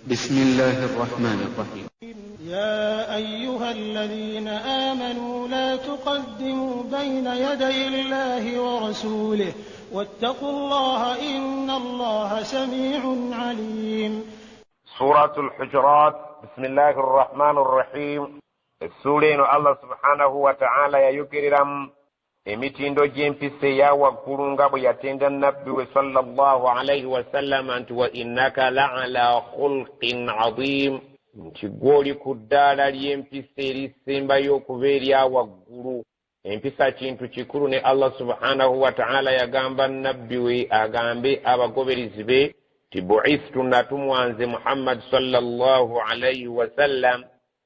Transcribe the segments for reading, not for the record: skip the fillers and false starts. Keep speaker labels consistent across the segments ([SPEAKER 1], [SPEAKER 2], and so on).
[SPEAKER 1] بسم الله الرحمن الرحيم.
[SPEAKER 2] يا أيها الذين آمنوا لا تقدموا بين يدي الله ورسوله واتقوا الله إن الله سميع عليم.
[SPEAKER 3] سورة الحجرات. بسم الله الرحمن الرحيم. Essuula eno Allah subhanahu wataala yayogereramu emitindo gy'empisa eya waggulu nga bwe yatenda Nabbi we sallallahu alaihi wasallama nti wa innaka la ala khulqin azim, nti gw'oli ku ddaala ly'empisa erisembayo okuba erya waggulu. Empisa kintu kikulu, ne Allah subhanahu wataala yagamba Nabbi we agambe abagoberezi be ti buistu, natumwa nze Muhammad sallallahu alaihi wasallam,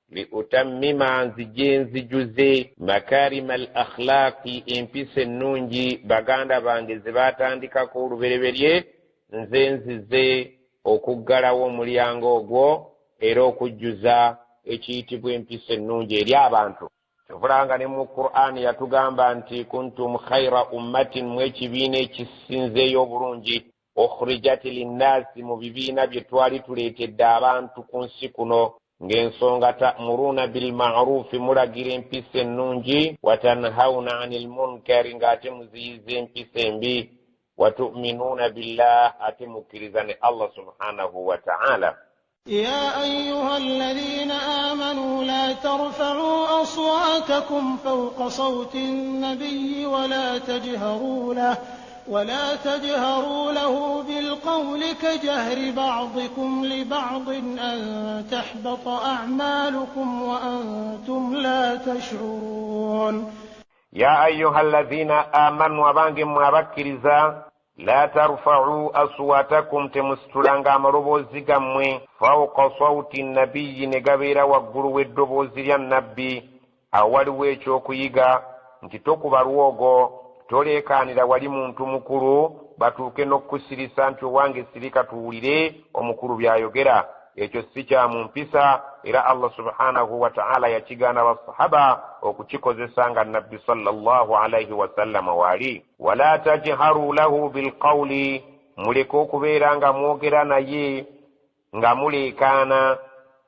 [SPEAKER 3] li utammima, nzije nzijuze, makarima al akhlaqi, empisa ennungi baganda bange ze baatandikako olubereberye, nze nzize okuggalawo omulyango ogwo era okujjuza ekiyitibwa empisa ennungi eri abantu. Kyovulanga ne mu Qur'ani yatugamba nti kuntum khaira ummatin, mu ekibiina ekisinzeeyo obulungi, ukhrijat linnaasi, mu bibiina bye twali tuleetedde abantu ku nsi kuno, ng'ensonga ta'muruuna bilma'ruufi, mulagira empisa ennungi, watanhauna ani lmunkari, ng'ate muziyiza empisa embi, watuminuuna billah, ate mukkiriza ne Allah subhanahu wa ta'ala.
[SPEAKER 2] يا أيها الذين آمنوا لا ترفعوا أصواتكم فوق صوت النبي ولا تجهروا له بالقول كجهر بعضكم لبعض أن تحبط أعمالكم وأنتم لا تشعرون.
[SPEAKER 3] يا أيها الذين آمنوا, abange mmwe abakkiriza, la tarfa'u aswatakum, temusitulanga amaloboozi gammwe, fawqa sauti nabiyi, ne gabeera waggulu w'eddoboozi lya Nabbi. Awo waliwo ekyokuyiga nti tokuba lwogo, toleekaanira wali muntu mukulu batuuke n'okukusirisa nti owange sirika tuwulire omukulu by'ayogera. Ekyo si kya mu mpisa, era Allah subhanahu wataala yakigaana basahaba okukikozesa nga Nabbi sallallahu alaihi wasallama waali. Wala tajharu lahu bilqawli, muleke okubeera nga mwogera naye nga muleekaana,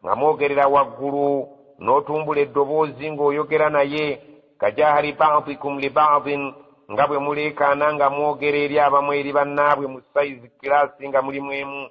[SPEAKER 3] nga mwogerera waggulu n'otumbula eddoboozi ng'oyogera naye, kajahari badikum libadin, nga bwe muleekaana nga mwogera eri abamu eri bannaabwe mu sayizi kiraasi nga mulimu emu.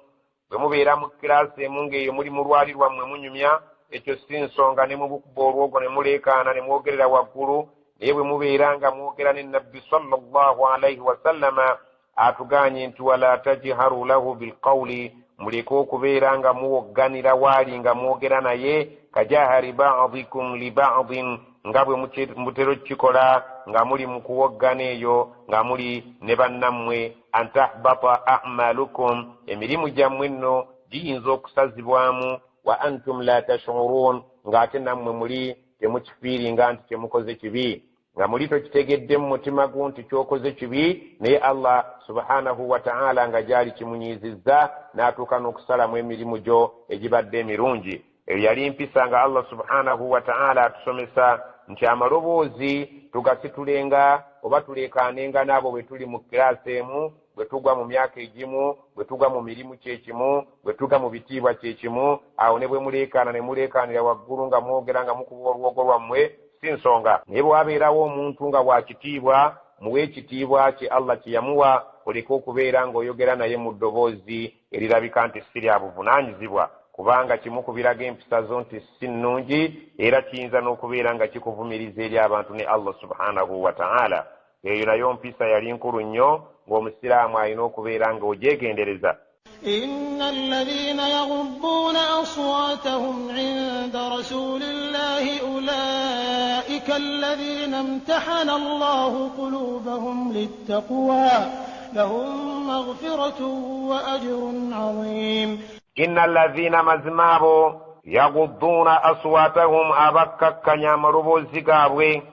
[SPEAKER 3] Bwe mubeera mu kiraasi emu ng'eyo muli mu lwali lwammwe munyumya, ekyo si nsonga, ne mubukuba olwogo ne muleekaana ne mwogerera waggulu. Naye bwe mubeera nga mwogera ne Nabbi sallallahu alaihi wasallama, atuganye nti wala tajharu lahu bilqawli, muleke okubeera nga muwogganira waali nga mwogera naye, kajahari badikum libadin, nga bwe mutera okukikola nga muli mu kuwoggana eyo nga muli ne bannammwe, an tahbata amalukum, emirimu gyammwe nno giyinza okusazibwamu, wa antum la tashurun, ng'ate nammwe muli temukifiiringa nti kyemukoze kibi, nga muli tokitegedde mu mutima gwo nti kyokoze kibi, naye Allah subhanahu wataala nga gyali kimunyiizizza n'atuuka n'okusalamu emirimu gyo egibadde emirungi. Eyo yali mpisa nga Allah subhanahu wataala atusomesa nti amaloboozi tugasitulenga oba tuleekaanenga n'abo bwe tuli mu kiraasi emu, bwe tugwa mu myaka egimu, bwe tugwa mu mirimu kyekimu, bwe tugwa mu bitiibwa kyekimu. Awo ne bwe muleekaana ne muleekaanira waggulu nga mwogera nga mukuba olwogo lwammwe, si nsonga. Naye bwabeerawo omuntu nga wa kitiibwa, muwe ekitiibwa kye Allah kye yamuwa, oleke okubeera ng'oyogera naye mu ddoboozi erirabika nti si lya buvunaanyizibwa, kubanga kimu ku biraga empisa zo nti si nnungi, era kiyinza n'okubeera nga kikuvumiriza eri abantu ne Allah subhanahu wataala. Eyo nayo mpisa yali nkulu nnyo ng'omusiraamu alina okubeera ng'ogyegendereza.
[SPEAKER 2] إن الذين يغضون أصواتهم عند رسول الله أولئك الذين امتحن الله قلوبهم للتقوى لهم مغفرة وأجر عظيم.
[SPEAKER 3] Inna allazina, mazima abo, yagudduuna aswatahum, abakkakkanya amaloboozi gaabwe,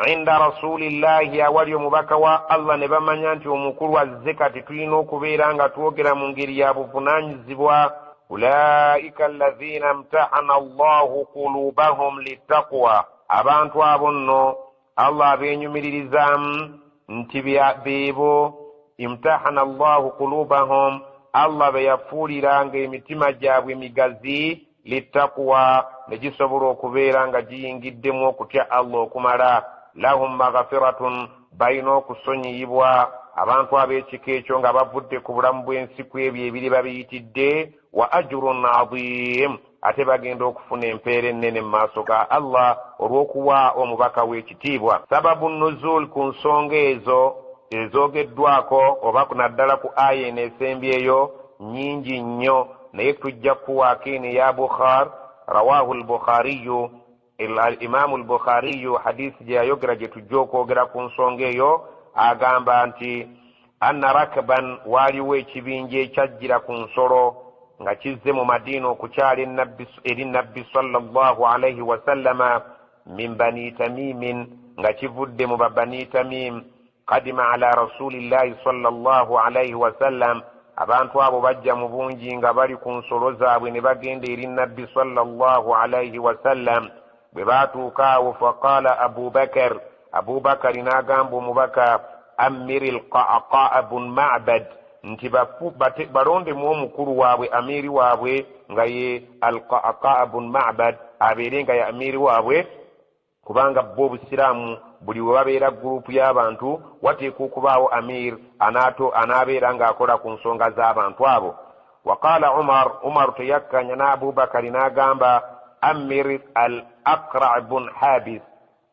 [SPEAKER 3] inda rasulillahi, awali omubaka wa Allah, ne bamanya nti omukulu azze, kati tulina okubeera nga twogera mu ngeri ya buvunaanyizibwa, ulaika allazina mtahana Allahu qulubahum littaqwa, abantu abo nno Allah abeenyumiririzaamu nti beebo imtahana Allahu qulubahum. Allah be yafuulira nga emitima gyabwe migazi littakuwa, ne gisobola okubeera nga giyingiddemu okutya Allah okumala. Lahum magfiratun, balina okusonyiyibwa abantu ab'ekika ekyo nga bavudde ku bulamu bw'ensi ku ebyo ebiriba biyitidde. Wa ajurun azim, ate bagenda okufuna empeera ennene mu maaso ga Allah olw'okuwa omubaka w'ekitiibwa. Sababu nuzul ku nsonga ezo ezoogeddwako oba naddala ku aya eno esembyeyo nnyingi nnyo, naye tujja kukuwaako eno eya Bukhar, rawahu lbukhariyu, Imaamu Lbukhariyu hadisi gye yayogera gye tujja okwogera ku nsonga eyo. Agamba nti anna rakban, waaliwo ekibinja ekyajjira ku nsolo nga kizze mu Madiina okukyala eri Nabbi sallallahu alaihi wasallama, min Bani Tamimin, nga kivudde mu Babani Tamim. Kadima ala rasulillahi sallallahu alaihi wasallam, abantu abo bajja mu bungi nga bali ku nsolo zaabwe ne bagenda eri Nabbi sallallahu alaihi wasallam. Bwe baatuuka awo, faqala Abubakar, Abubakari n'agamba omubaka, amiri Lqaqaa bun Mabad, nti balondemu omukulu waabwe, amiiri waabwe, nga ye Alqaqaa bun Mabad, abeere nga ye amiiri waabwe, kubanga bo obusiraamu buli we babeera gurupu y'abantu wateekwa okubaawo amir anaabeera ng'akola ku nsonga z'abantu abo. Waqala Umar, Umaru teyakkanya n'Abubakari n'agamba amir Al Aqra bun Habis,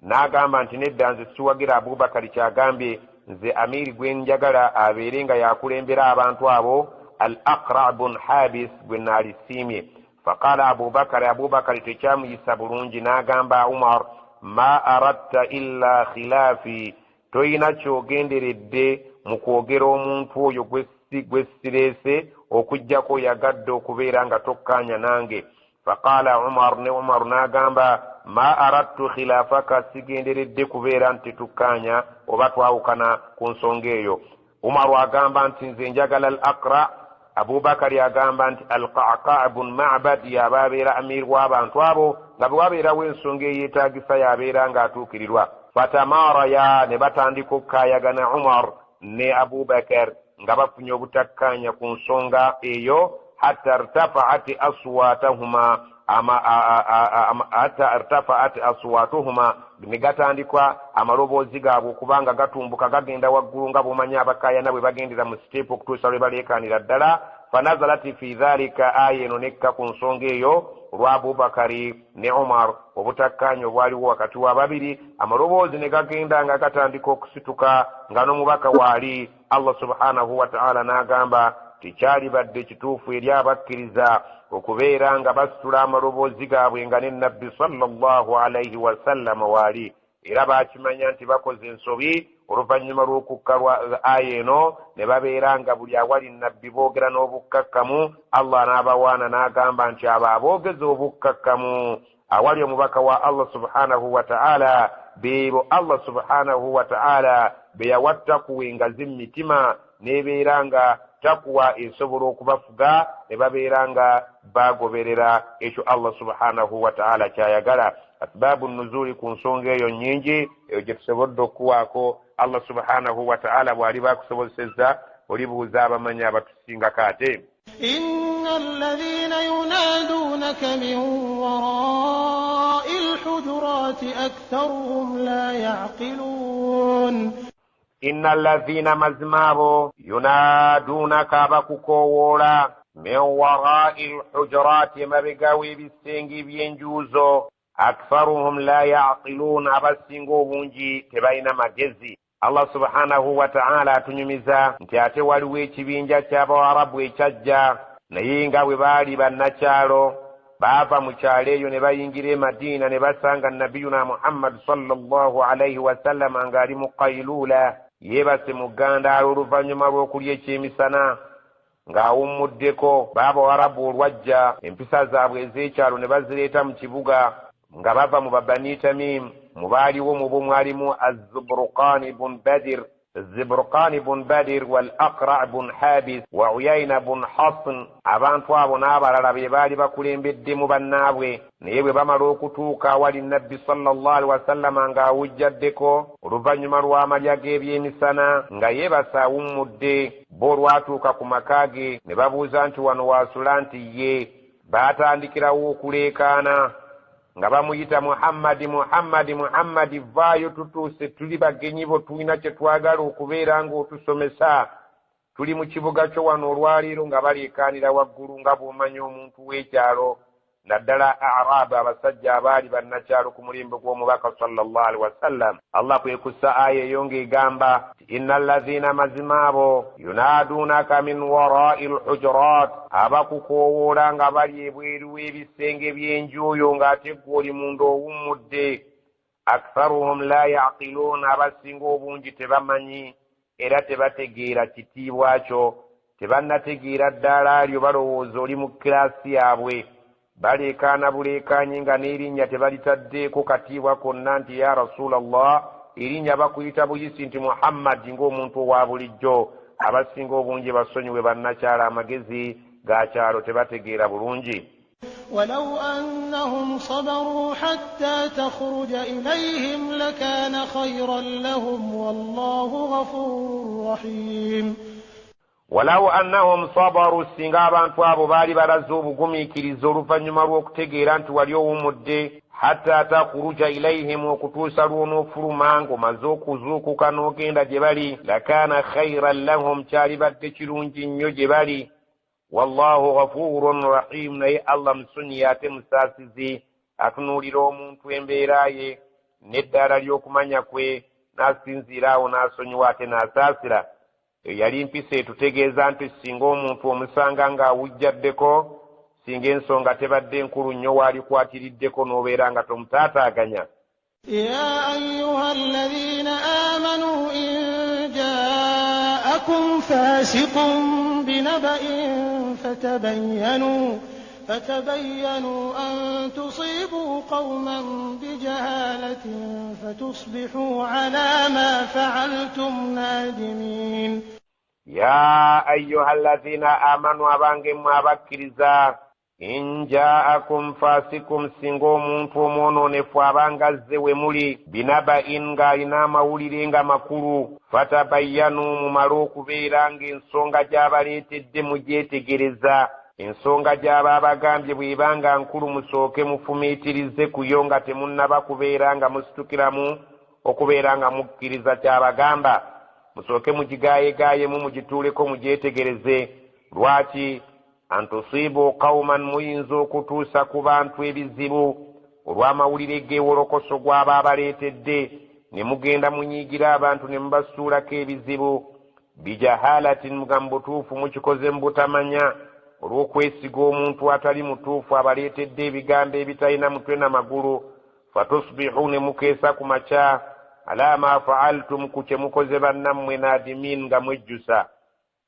[SPEAKER 3] n'agamba nti nedda, nze siwagira Abubakari kyagambye, nze amiiri gwe njagala abeere nga yakulembera abantu abo Al Aqra bun Habis gwe naalisiimye. Faqala Abubakari, Abubakari tekyamuyisa bulungi n'agamba Umar, ma aradta illa khilaafi, toyina kyogenderedde mu kwogera omuntu oyo gwe sireese okuggyako oyagadde okubeera nga tokkaanya nange. Faqala Umar, ne Umaru n'agamba, ma aradtu khilaafaka, sigenderedde kubeera nti tetukkaanya oba twawukana ku nsonga eyo. Umaru agamba nti nze njagala Al Aqra, Abubakari agamba nti Al Qaqaa bun Mabad yaba abeera amiiri w'abantu abo, nga bwe wabeerawo ensonga eyeetaagisa yabeera ng'atuukirirwa. Fatamaraya, ne batandika okukaayagana Umar ne Abubakar nga bafunye obutakkaanya ku nsonga eyo, hatta irtafaat aswatahuma, hatta irtafaat aswatuhuma, ne gatandika amaloboozi gaabwe okuba nga gatumbuka gagenda waggulu, nga bw'omanyi abakaayana bwe bagendera mu siteepu okutuusa lwe baleekaanira ddala. Fanazalat fi dhalika, aya eno nekka ku nsonga eyo olwa Abubakari ne Umar, obutakkaanya obwaliwo wakati wa babiri, amaloboozi ne gagenda nga gatandika okusituka nga n'omubaka waali. Allah subhanahu wataala n'agamba, tekyalibadde kituufu eri abakkiriza okubeera nga basitula amaloboozi gaabwe nga ne Nabbi sallallahu alaihi wasallama waali. Era baakimanya nti bakoze ensobi oluvannyuma lw'okukka lwa aya eno, ne babeera nga buli awali Nabbi boogera n'obukkakkamu. Allah n'abawaana n'agamba nti abo aboogeza obukkakkamu awali omubaka wa Allah subhanahu wataala beebo Allah subhanahu wataala be yawa takuwa engazi mu mitima, n'ebeera nga takuwa esobola okubafuga, ne babeera nga bagoberera ekyo Allah subhanahu wataala kyayagala. Asbaabu nuzuuli ku nsonga eyo nnyingi, eyo gye tusobodde okukuwaako. Allah subhanahu wataala bw'aliba akusobozesezza olibuuza abamanyi abatusingako ate.
[SPEAKER 2] إن الذين ينادونك من وراء الحجرات أكثرهم لا يعقلون.
[SPEAKER 3] Inna alladhina, mazima abo, yunaadunaka, abakukoowoola, min warai lhujuraati, emabega w'ebisenge by'enjuuzo, aktharuhum la yaqiluun, abasinga obungi tebalina magezi. Allah subhanahu wataala atunyumiza nti ate waliwo ekibinja ky'Abawarabu ekyajja, naye nga bwe baali bannakyalo baava mu kyalo eyo ne bayingira e Madiina, ne basanga Nabiyuna Muhammadu sallallahu alaihi wasallama ng'ali mu kailuula, yeebase mu ggandaalo oluvannyuma lw'okulya ekyemisana ng'awummuddeko. Baabawarabu olwajja, empisa zaabwe ez'ekyalo ne bazireeta mu kibuga nga bava mu Babani Tamim. Mu baaliwo mu bo mwalimu Azuburuqani bun Badir. Ziburqani bun Badir wal Aqra bun Habis wa Uyaina bun Hasn. Abantu abo n'abalala be baali bakulembeddemu bannaabwe. Naye bwe bamala okutuuka awali Nabbi sallallahu alaihi wasallama ng'awujjaddeko oluvannyuma lw'amalya g'ebyemisana nga yeebase awummudde, bo olwatuuka ku maka ge ne babuuza nti wano waasula nti ye. Baatandikirawo okuleekaana nga bamuyita Muhammadi, Muhammadi, Muhammadi, vaayo tutuuse, tuli bagenyi bo, tulina kye twagala okubeera ng'otusomesa, tuli mu kibuga kyo wano olwaleero. Nga baleekaanira waggulu nga bw'omanya omuntu w'ekyalo, naddala Arab, abasajja abaali bannakyalo ku mulembe gw'omubaka sallallahu alaihi wasallam. Allah kwe kussa aya eyo ng'egamba nti inna allazina, mazima abo, yunaaduunaka min warai lhujurat, abakukoowoola nga bali ebweru w'ebisenge by'enjuuyo ng'ate ggwe oli munda owummudde, aktharuhum la yaqiluun, abasinga obungi tebamanyi era tebategeera kitiibwa kyo, tebannategeera ddaala lyo, balowooza oli mu kiraasi yaabwe. Baleekaana buleekaanyi nga n'erinnya tebalitaddeeko katiibwa konna nti ya Rasulallah, erinnya bakuyita buyisi nti Muhammadi ng'omuntu owa bulijjo. Abasinga obungi basonyiwe bannakyalo, amagezi ga kyalo tebategeera bulungi.
[SPEAKER 2] ولو أنهم صبروا حتى تخرج إليهم لكان خيرا لهم والله غفور رحيم.
[SPEAKER 3] Walawu annahum sabaru, singa abantu abo baali balaze obugumiikiriza oluvannyuma lw'okutegeera nti wali owummudde, hatta takhruja ilaihim, okutuusa lw'onoofuluma ng'omaze okuzuukuka n'ogenda gye bali, lakaana khairan lahum, kyalibadde kirungi nnyo gye bali. Wallahu ghafurun rahim, naye Allah musonyiye ate musaasizi, atunuulira omuntu embeera ye n'eddaala ly'okumanya kwe n'asinziira awo n'asonyiwa ate n'asaasira. Eyo yali mpisa etutegeeza nti singa omuntu omusanga ng'awujjaddeko, singa ensonga tebadde nkulu nnyo, waalikwatiriddeko n'obeera nga tomutaataaganya.
[SPEAKER 2] يا أيها الذين آمنوا إن جاءكم فاسق بنبأ فتبينوا أن تصيبوا قوما بجهالة فتصبحوا على ما فعلتم نادمين.
[SPEAKER 3] Ya ayuha allazina amanu, abange mmwe abakkiriza, in jaakum fasikum, singa omuntu omwonoonefu abanga azze we muli, binaba'in, ng'alina amawulire nga makulu, fatabayyanu, mumale okubeera ng'ensonga gy'abaleetedde mugyetegereza. Ensonga gy'aba abagambye bw'ebanga nkulu, musooke mufumiitirize kuyo nga temunnaba kubeera nga musitukiramu okubeera nga mukkiriza ky'abagamba. Musooke mugigaayegaayemu, mugituuleko, mugyetegereze. Lwaki? Antusiibu qauman, muyinza okutuusa ku bantu ebizibu olw'amawulire g'ewolokoso gw'aba abaleetedde, ne mugenda munyiigira abantu ne mubasuulako ebizibu, bijahalatin, nga mu butuufu mukikoze mu butamanya, olw'okwesiga omuntu atali mutuufu abaleetedde ebigambo ebitalina mutwe na magulu, fatusbihu, ne mukeesa ku makya, ala ma faaltum, ku kye mukoze bannammwe, nadimin, nga mwejjusa.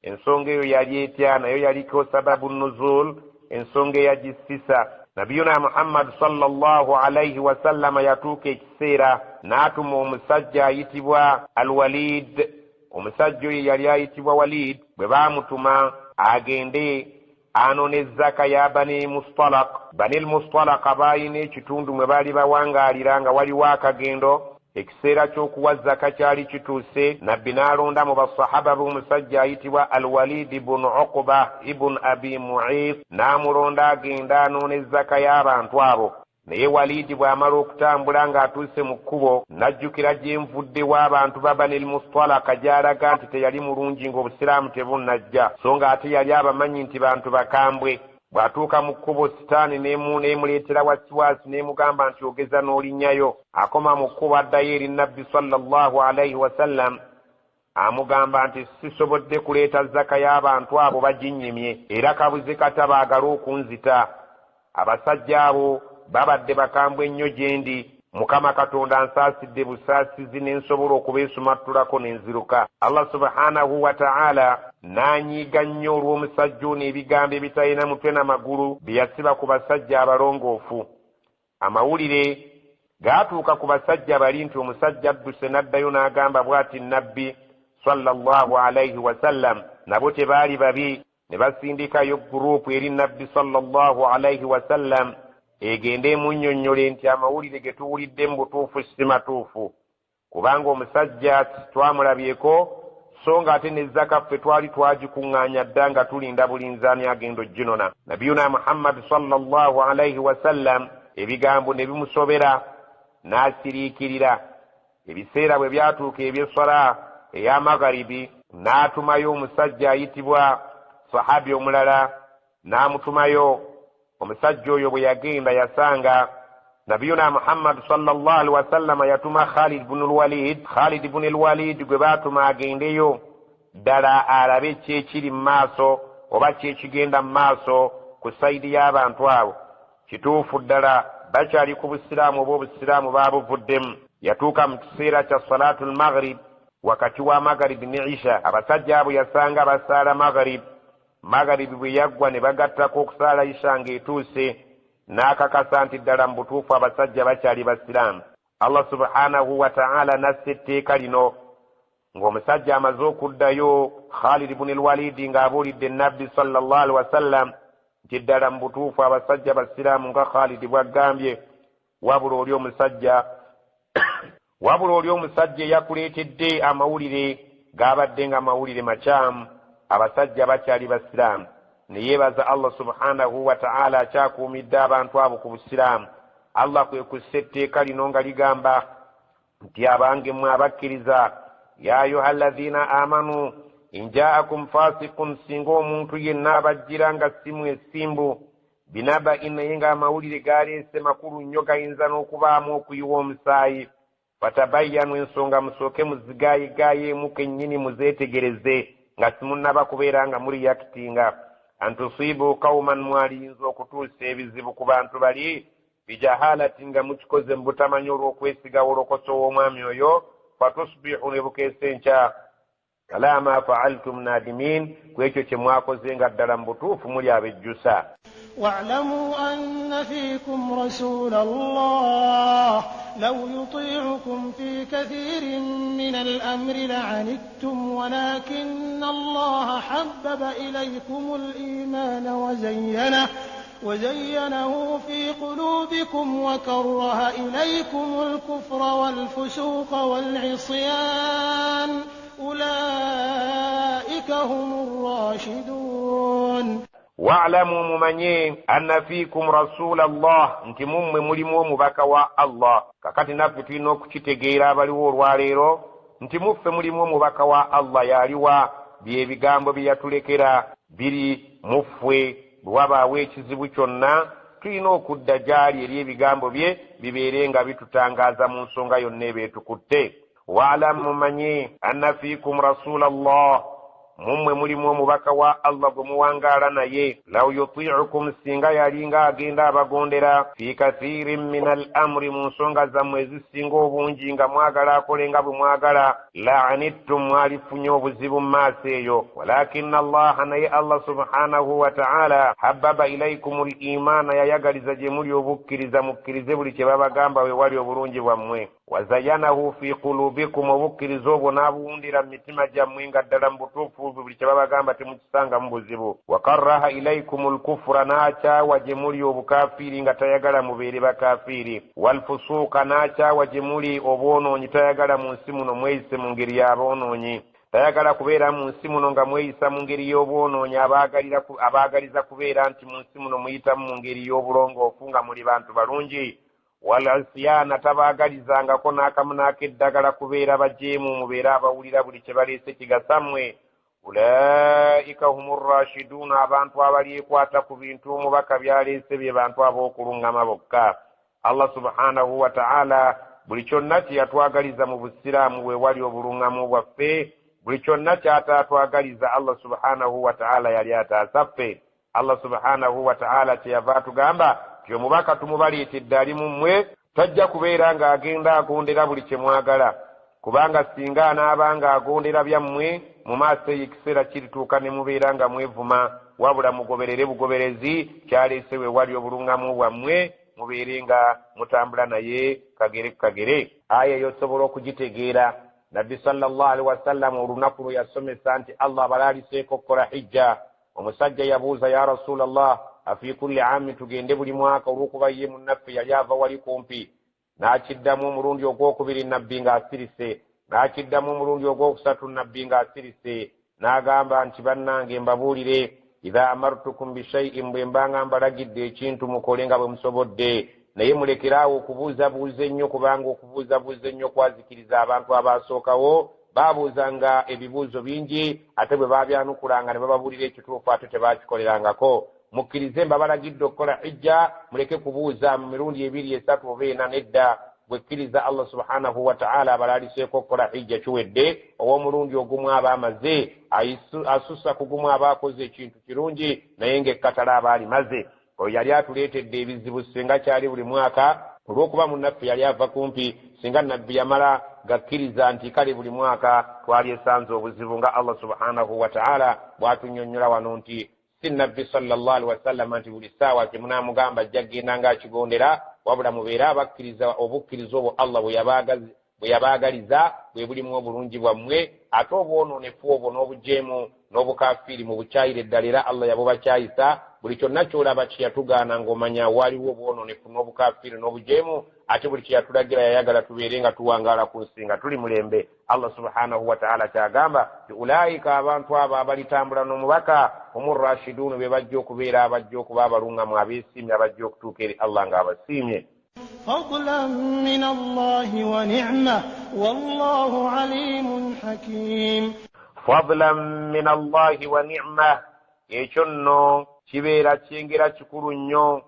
[SPEAKER 3] Ensonga eyo yali etya? Nayo yaliko sababu nuzul, ensonga eyagissisa. Nabiyuna Muhammad sallallahu alaihi wasallama yatuuka ekiseera n'atuma omusajja ayitibwa Alwalid. Omusajja oyo yali ayitibwa Walid. Bwe baamutuma agende anone zaka ya Bani Mustalak, Bani Mustalaka baayina ekitundu mwe baali bawangaalira nga waliwo akagendo. Ekiseera ky'okuwa zaka kyali kituuse. Nabbi n'alonda mu basahaba be omusajja ayitibwa Alwalidi bunu Uquba ibunu Abi Muif, n'amulonda agenda anoona zaka y'abantu abo. Naye Waliidi bw'amala okutambula ng'atuuse mu kkubo, n'ajjukira gye nvudde w'abantu ba Banil Mustalaka gy'alaga nti teyali mulungi ng'obusiraamu tebunnajja, so ng'ate yali abamanyi nti bantu bakambwe. Bw'atuuka mu kkubo, sitaani n'emuleetera wasiwaasi n'emugamba nti ogeza n'olinnyayo. Akoma mu kkubo, addayo eri Nabbi sallallahu alaihi wasallam, amugamba nti sisobodde kuleeta zaka y'abantu abo, baginnyimye, era kabuze kata baagale okunzita. Abasajja abo babadde bakambwe nnyo gye ndi. Mukama Katonda ansaasidde busaasizi ne nsobola okubeesumattulako ne nziruka. Allah subhanahu wa ta'ala n'anyiiga nnyo olw'omusajja ono ebigambo ebitalina mutwe na magulu bye yasiba ku basajja abalongoofu. Amawulire gaatuuka ku basajja bali nti omusajja adduse, n'addayo n'agamba bw'ati Nabbi Sallallahu alaihi wasallam nabo tebaali babi, ne basindikayo gurupu eri Nabbi sallallahu alaihi wasallam egende emunnyonnyole nti amawulire ge tuwulidde mu butuufu si matuufu, kubanga omusajja twamulabyeko, so nga ate ne zaka ffe twali twagikuŋŋaanya dda nga tulinda bulinzaani agenda oginona. Nabiyuna Muhammadi sallallahu alaihi wasallam ebigambo ne bimusobera n'asiriikirira. Ebiseera bwe byatuuka eby'esswala eya magharibi, n'atumayo omusajja ayitibwa sahabi omulala, n'amutumayo. Omusajja oyo bwe yagenda yasanga Nabiyuna Muhammad sallallahu alaihi wasallama yatuma Khalid bunu Lwalid. Khalid bunu Lwalid gwe baatuma agendeyo ddala alabe ki ekiri mu maaso oba ki ekigenda mu maaso ku sayidi y'abantu abo, kituufu ddala bakyali ku busiraamu oba obusiraamu baabuvuddemu. Yatuuka mu kiseera kya salatu lmaghrib, wakati wa magharib ne isha. Abasajja abo yasanga basaala magharib. Magharib bwe yaggwa ne bagattako okusaala isha ng'etuuse, n'akakasa nti ddala mu butuufu abasajja bakyali basiraamu. Allah subhanahu wa ta'ala n'assa etteeka lino ng'omusajja amaze okuddayo, Khalid buni Lwalidi ng'abuulidde Nabbi sallallahu alaihi wasallam nti ddala mu butuufu abasajja basiraamu nga Khalidi bw'agambye, wabula oli omusajja eyakuleetedde amawulire gabadde nga mawulire makyamu, abasajja bakyali basiraamu. Ne yeebaza Allah subhanahu wa ta'ala akyakuumidde abantu abo ku busiraamu. Allah kwe kussa etteeka lino nga ligamba nti abange mmwe abakkiriza, ya ayuha alladhina amanu in jaakum fasikun, singa omuntu yenna abajjira nga si mwesimbu, binabain, naye ng'amawulire galeese makulu nnyo gayinza n'okubaamu okuyiwa omusaayi, fatabayyanu, ensonga musooke muzigaayigayeemu kennyini muzeetegereze nga simunnaba kubeera nga muliyakitinga. Antusiibu qauman, mwaliyinza okutuusa ebizibu ku bantu bali, bijahalati, nga mukikoze mu butamanyi olw'okwesiga wolokoso w'omwami oyo, fatusbihu, ne bukeesa enkya, ala ma faaltum nadimin, ku ekyo kye mwakoze nga ddala mu butuufu muli abejjusa.
[SPEAKER 2] واعلموا أن فيكم رسول الله لو يطيعكم في كثير من الأمر لعنتم ولكن الله حبب إليكم الإيمان وزينه في قلوبكم وكره إليكم الكفر والفسوق والعصيان أولئك هم الراشدون.
[SPEAKER 3] Wa'lamu, mumanye, anna fiikum rasula Allah, nti mummwe mulimu omubaka wa Allah. Kakati naffe tulina okukitegeera abaliwo olwaleero nti muffe mulimu omubaka wa Allah. Yaliwa byebigambo bye yatulekera biri muffe, bwe wabaawo ekizibu kyonna tulina okudda gy'ali eri ebigambo bye bibeere nga bitutangaaza mu nsonga yonna ebeetukutte. Wa'lamu, mumanye, anna fiikum rasula Allah, mummwe mulimu omubaka wa Allah gwe muwangaala naye. Law yutiicukum, singa yalinga agenda abagondera, fi kathiirin min al amri, mu nsonga zammwe ezisinga obungi nga mwagala akole nga bwe mwagala, la'anittum, mwalifunye obuzibu mu maaso eyo. Walakinna Allaha, naye Allah subhanahu wa ta'ala, habbaba ilaikum l imaana, yayagaliza gye muli obukkiriza, mukkirize buli kye babagamba we wali obulungi bwammwe. Wazayanahu fi qulubikum, obukkiriza obwo n'abuwundira mu mitima gyammwe nga ddala mu butuufu buli kye babagamba temukisangamu buzibu. Wakaraha ilaikum lkufura, n'akyawa gye muli obukafiiri nga tayagala mubeere bakafiiri. Walfusuuka, n'akyawa gye muli obwonoonyi, tayagala mu nsi muno mweyise mu ngeri y'aboonoonyi, tayagala kubeera mu nsi muno nga mweyisa mu ngeri y'obwonoonyi, abaagaliza kubeera nti mu nsi muno muyitamu mu ngeri y'obulongoofu nga muli bantu balungi. Wal-isyaana, tabaagalizangako n'akamu n'ak'eddagala kubeera bajeemu, mubeere abawulira buli kye baleese kigasammwe. Ulaika humu rashiduuna, abantu abalyekwata ku bintu omubaka byaleese bye bantu ab'okuluŋŋama bokka. Allah subhanahu wa ta'ala buli kyonna kye yatwagaliza mu busiraamu we wali obuluŋŋamu bwaffe, buli kyonna ky'ataatwagaliza Allah subhanahu wa ta'ala yali ataasa ffe. Allah subhanahu wa ta'ala kyeyava atugamba nti omubaka tumubaleetedde ali mu mmwe, tajja kubeera ng'agenda agondera buli kye mwagala, kubanga singa anaaba ng'agondera byammwe mu maaso eyo ekiseera kirituuka ne mubeera nga mwevuma. Wabula mugoberere bugoberezi kyaleese we wali obuluŋŋamu bwammwe, mubeere nga mutambula naye kagere ku kagere. Aya eyo osobola okugitegeera. Nabbi salllah alihi wasallama olunaku lwe yasomesa nti Allah abalaaliseeko okukola hijja, omusajja yabuuza, ya Rasulallah, afi kulli ami, tugende buli mwaka? Olw'okuba ye munnaffe yali ava wali kumpi. N'akiddamu omulundi ogwokubiri, Nabbi ng'asirise. N'akiddamu omulundi ogwokusatu, Nabbi ng'asirise. N'agamba nti, bannange, mbabuulire, idha amartukum bishaiin, bwe mbanga mbalagidde ekintu, mukole nga bwe musobodde, naye mulekeraawo okubuuzabuuza ennyo, kubanga okubuuzabuuza ennyo kwazikiriza abantu abaasookawo. Baabuuzanga ebibuuzo bingi, ate bwe baabyanukulanga ne bababuulira ekituufu, ate tebaakikolerangako. Mukkirize mbabalagidde okukola hijja, muleke kubuuza mu mirundi ebiri, esatu oba ena. Nedda, bwekkiriza Allah subhanahu wataala abalaliseeko okukola hijja, kiwedde. Ow'omulundi ogumu aba amaze, asussa ku gumu aba akoze ekintu kirungi, naye ng'ekkatala aba alimaze. Oyo yali atuleetedde ebizibu singa kyali buli mwaka. Olw'okuba munnaffe yali ava kumpi, singa Nabbi yamala gakkiriza nti kale buli mwaka, twali esanze obuzibu, nga Allah subhanahu wataala bw'atunnyonnyola wano nti si Nabbi sallallahu alihi wasallama nti buli ssaawa kye munaamugamba ajja kugenda ng'akigondera, wabula mubeere abakkiriza obukkiriza obwo Allah bwe yabaagaliza, bwe bulimu obulungi bwammwe, ate obwonoonefu obwo n'obujeemu n'obukafiiri mu bukyayire ddala, era Allah yabubakyayisa. Buli kyonna ky'olaba kye yatugaana, ng'omanya waliwo obwonoonefu n'obukafiiri n'obujeemu, ate buli kye yatulagira yayagala tubeere nga tuwangaala ku nsi nga tuli mulembe. Allah subhanahu wataala kyagamba nti ulaika, abantu abo abalitambula n'omubaka, humu rashiduunu, be bajja okubeera abajja okuba abaluŋŋamu abeesiimye, abajja okutuuka eri Allah ng'abasiimye.
[SPEAKER 2] Fadlan min Allahi wa ni'ma, wallahu alimun hakim.
[SPEAKER 3] Fadlan min Allahi wa ni'ma, ekyo nno kibeera kyengera kikulu nnyo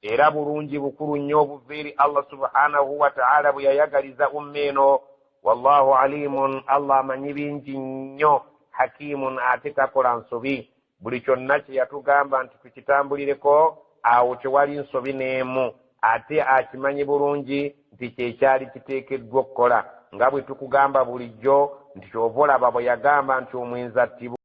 [SPEAKER 3] era bulungi bukulu nnyo obuva eri Allah subhanahu wataala bwe yayagaliza umma eno. Wallahu alimun, Allah amanyi bingi nnyo, hakimun, ate takola nsobi. Buli kyonna kye yatugamba nti tukitambulireko, awo tewali nsobi n'emu, ate akimanyi bulungi nti kyekyali kiteekeddwa okukola, nga bwe tukugamba bulijjo nti kyova olaba bwe yagamba nti omwenzi attibwe.